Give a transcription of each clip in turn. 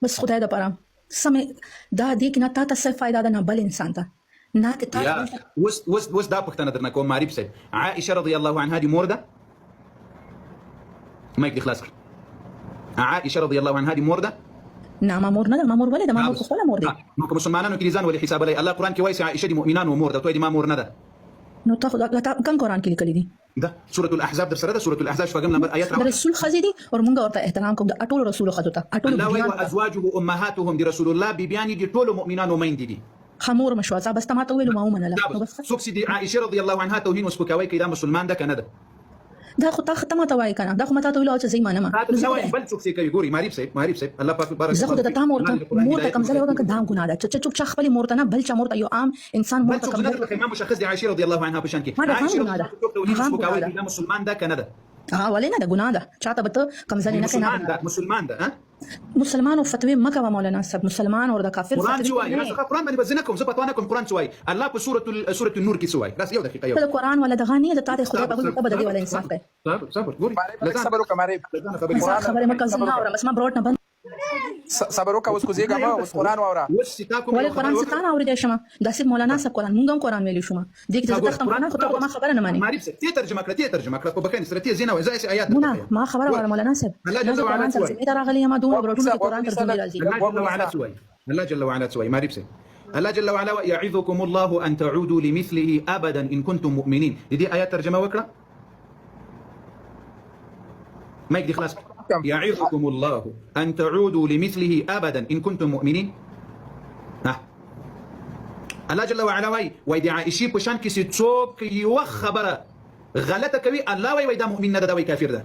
بس خدای د پاره سمې دا دې کې نه تا ته څه فایده ده، نه بل انسان ته، نه د تا یا اوس اوس اوس دا پوښتنه درنه کوم معریف صاحب، عائشه رضی الله عنها دې مور ده؟ مایک دې خلاص کړ. عائشه رضی الله عنها دې مور ده؟ نه، ما مور نه ده. ما مور ولې ده؟ ما مور خو خپله مور دی. نو که مسلمانانو کې ځان ولې حسابلی؟ الله قرآن کې وایي چې عائشه د مؤمنانو مور ده، ته وایې د ما مور نه ده. نو تا خو دا کوم قرآن کې لیکلي دي؟ ده سورة الاحزاب در سره ده، سورة الاحزاب شپږم نمبر آیت. د رسول ښځې دي او مونږ ورته احترام کوو، د ټولو رسول ښځو ته، ټولو. الله وایي وازواجه امهاتهم، د رسول الله بیبیانې د ټولو مؤمنانو میندې دي. ښه مور مه شوه، بس ته ماته وویل، ما ومنله، نو بس. څوک چې د عائشه رضی الله عنها توهین او سپکاوی کوي، دا مسلمان ده که نه ده؟ دا خو تا ماته وایې کنه، دا خو ما تاته ویل چې زه یې منم. تا ته نه وایم، بل څوک څه کوي. ګوري معریف صاحب، معریف صاحب، الله پاک بارک. زه خو د تا مور ته مور ته کمزله وکړم، دا ګناه ده چې څوک چا خپل مور ته نه، بل چا مور ته، یو عام انسان مور ته کمزله. بل څوک نه، مشخص د عائشه رضی الله عنها په شان کې. عائشه ګناه ده، هغه سپکاوی کوي، دا مسلمان ده که نه ده؟ ها، ولې نه ده؟ ګناه ده، چاته به ته کمزله نه کوې. مسلمان ده، مسلمان ده. مسلمانو فتوی مکه مولانا صاحب، مسلمان او د کافر. قرآن څه وایي؟ راځه، قرآن باندې به زه نه کوم، زه فتوا نه کوم. قرآن څه وایي؟ الله په سورة النور کې څه وایي؟ راځه یو دقیقه، یو. د قرآن ولا دغه نه، د تاته خدای په ته به د دې ولا انصاف کوي. صبر صبر، ګوري. صبر وکړه ماري. خبره مکه، زه نه اورم، بس ما بروټ نه بند. صبر وکړه، اوس کوزیږه ما، اوس قرآن واوره. اوس چې تا کوم ولې قرآن څه تا نه اورېدی شمه؟ دا صرف مولانا صاحب قرآن، مونږ هم قرآن ویلی شومه. دې کې زه تختم کنه، خو ته ما خبره نه مانی. معریف صاحب، ته ترجمه کړه، ته ترجمه کړه په بخښنې سره، ته زینه وای، زه هسې آیات. نه، ما خبره وره مولانا صاحب. الله جل وعلا څه وایي؟ ته راغلی ما دومره بروټونو کې قرآن ترجمه راځي. الله جل وعلا څه وایي؟ الله جل وعلا څه وایي معریف صاحب؟ الله جل وعلا يعظكم الله ان تعودوا لمثله ابدا ان كنتم مؤمنين. د دې آیات ترجمه وکړه، مایک دې خلاص. يعظكم الله أن تعودوا لمثله أبدا إن كنتم مؤمنين. ها، الله جل وعلا وای وای د عائشې په شان کې چې څوک یو خبره غلطه کوي، الله وای وای دا مؤمن نه ده، دا وای کافر ده.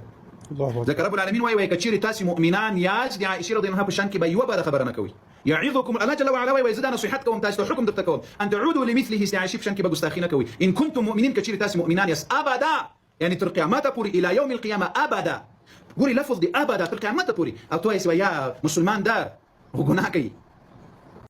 ځکه رب العالمین وای وای کچېرې تاسو مؤمنان یاست، د عائشې رضی الله عنها په شان کې به یوه بده خبره نه کوي. يعظكم الله جل وعلا وای وای زه دا نصیحت کوم تاسو ته، حکم درته کوم، ان تعودوا لمثله، د عائشې په شان کې به ګستاخي نه کوي، ان کنتم مؤمنین، کچېرې تاسو مؤمنان یاست. ابدا یعنی تر قیامته پورې، الی یوم القیامه ابدا. ګوري لفظ دی ابدا، تر قیامته پورې، او ته وایې یا مسلمان ده خو ګناه کوي.